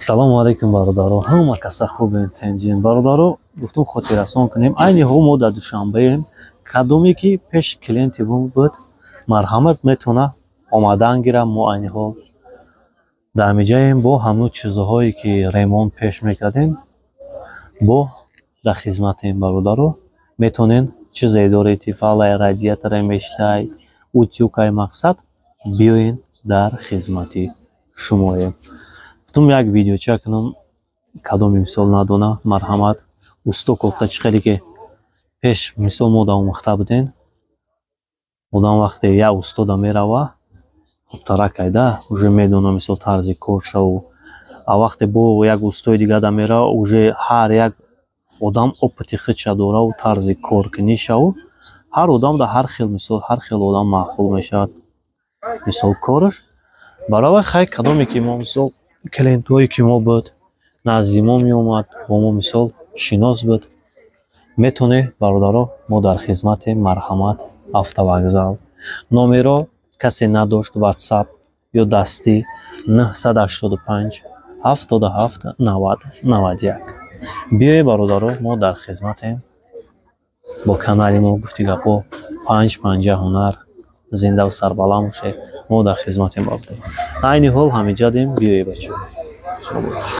Салому алайкум, бародаро, ҳама каса хубен, тинҷин? Бародаро, гуфтум, хотиррасон кунем, айни ҳол мо дар Душанбеем. Кадоме ки пеш клиенти мо буд, марҳамат, метавона омадан гирам. Мо айни ҳол дар ҳамиҷаем, бо ҳамун чизҳое ки ремонт пеш мекардем, бо дар хизматем. Бародаро, метавонен чизе доред, Тефалай, радиаторай, мештай, утюгай, мақсад, биёен, дар хизмати шумоем. Гуфтум, як видеоча кунам, кадоми мисол надона, марҳамат. Усто кофта, чӣ хеле ки пеш мисол мо дар омӯхта будем, одам вақте як устода мерава, хубтарак айда уже медона мисол тарзи коршаву, а вақте бо як устои дигар мерава, уже ҳар як одам опыти худша дораву тарзи коркунишаву, ҳар одам дар ҳар хел, мисол, ҳар хел одам маъқул мешавад, мисол, кораш баробар. Хай, кадоме ки мо, мисол, клиентҳое ки мо буд, назди мо меомад, бо мо, мисол, шинос буд, метавонед, бародаро, мо дар хизматем. Марҳамат, автовокзал. Номеро касе надошт, Ватсап ё дастӣ: 985 77 90 91. Биёед, бародаро, мо дар хизматем. Бо канали мо, гуфти гапҳо, панҷ панҷа ҳунар, зиндаву сарбаланд бошед. Мо дар хизматем, бародаро. Айни ҳол ҳамиҷадем, биёед, бачаҳо.